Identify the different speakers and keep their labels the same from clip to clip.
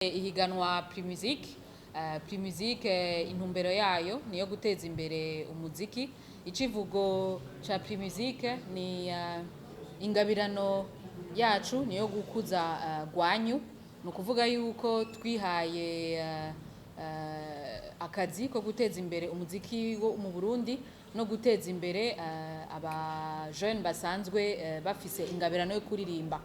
Speaker 1: Ihiganwa Primusic, Primusic intumbero yayo niyo guteza imbere umuziki. Icivugo ca Primusic ni ingabirano yacu niyo gukuza gwanyu. Ni ukuvuga yuko twihaye akazi ko guteza imbere umuziki wo mu Burundi no guteza imbere aba jeune basanzwe bafise ingabirano yo kuririmba.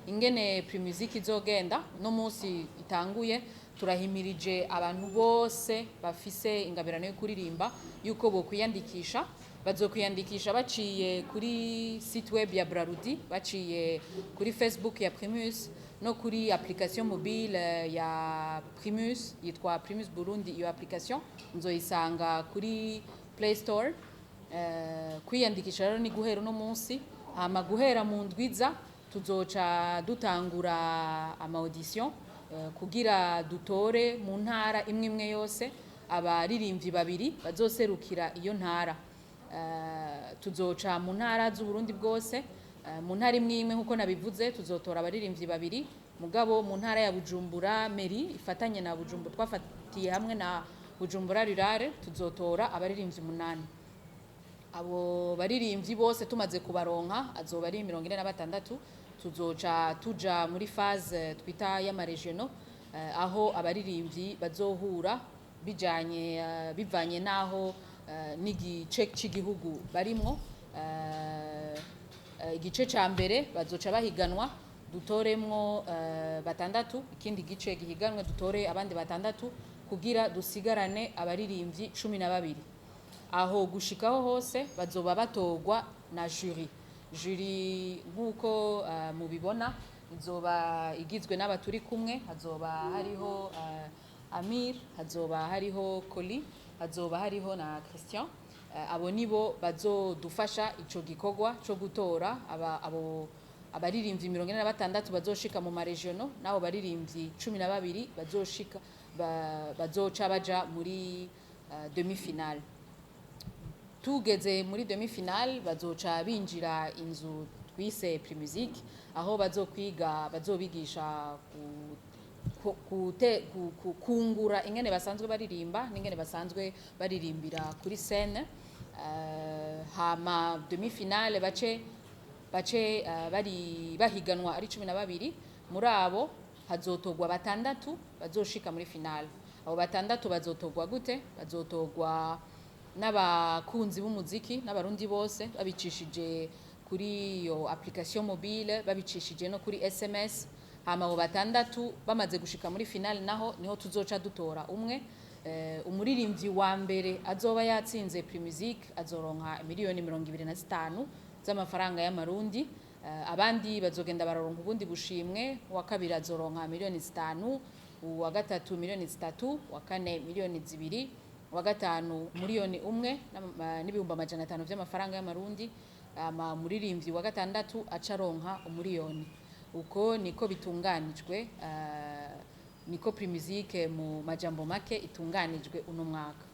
Speaker 1: Ingene Primusic izogenda no munsi itanguye, turahimirije abantu bose bafise ingabirano yo kuririmba yuko bokwiyandikisha. Bazokwiyandikisha baciye kuri site web ya Brarudi, baciye kuri Facebook ya Primus no kuri application mobile ya Primus yitwa Primus Burundi. Iyo application nzoyisanga kuri Play Store. Kwiyandikisha rero ni guhera uno munsi, hama guhera mu ndwiza tuzoca dutangura ama audition kugira dutore mu ntara imwe imwe yose abaririmbyi babiri bazoserukira iyo ntara. Tuzoca mu ntara z'Uburundi bwose, mu ntara imwe imwe nkuko nabivuze tuzotora abaririmbyi babiri, mugabo mu ntara ya Bujumbura mairie ifatanye na Bujumbura, twafatiye hamwe na Bujumbura Rurale, tuzotora abaririmbyi 8. Abo baririmbyi bose tumaze kubaronka, azoba ari 46, tuzoca tuja muri phase twita y'ama régionaux, aho abaririmbyi bazohura bijanye bivanye naho n'igice c'igihugu barimwo. Igice ca mbere bazoca bahiganwa, dutoremwo batandatu, ikindi gice gihiganwe dutore abandi batandatu, kugira dusigarane abaririmbyi 12. Aho gushikaho hose bazoba batorwa na jury. Jury nk'uko mubibona izoba igizwe n'abaturi kumwe: hazoba hariho Amir, hazoba hariho Koli, hazoba hariho na Christian. Abo nibo bazodufasha ico gikorwa co gutora abo abaririmbyi 46 bazoshika mu ma régionaux, n'abo baririmbyi 12 bazoshika bazoca baja muri demi-finale. Tugeze muri demi-finale bazoca binjira inzu twise Primusic, aho bazokwiga, bazobigisha kungura ingene basanzwe baririmba n'ingene basanzwe baririmbira kuri scène. Hama demi-finale bace bari bahiganwa ari 12, muri abo hazotorwa batandatu bazoshika muri finale. Abo batandatu bazotorwa gute? Bazotorwa n'abakunzi b'umuziki n'abarundi bose babicishije kuri iyo application mobile, babicishije no kuri SMS. Hama abo batandatu bamaze gushika muri finale, naho niho tuzoca dutora umwe. Umuririmbyi wa mbere azoba yatsinze Primusic azoronka miliyoni 25 z'amafaranga y'amarundi. Abandi bazogenda bararonka ubundi bushimwe: uwa kabiri azoronka miliyoni 5, uwa gatatu miliyoni 3, uwa kane miliyoni 2, uwa gatanu 1 miliyoni n'500 000 vy'amafaranga y'amarundi, ama umuririmbyi wa gatandatu acaronka 1 miliyoni. Uko niko bitunganijwe, niko Primusic mu majambo make itunganijwe uno mwaka.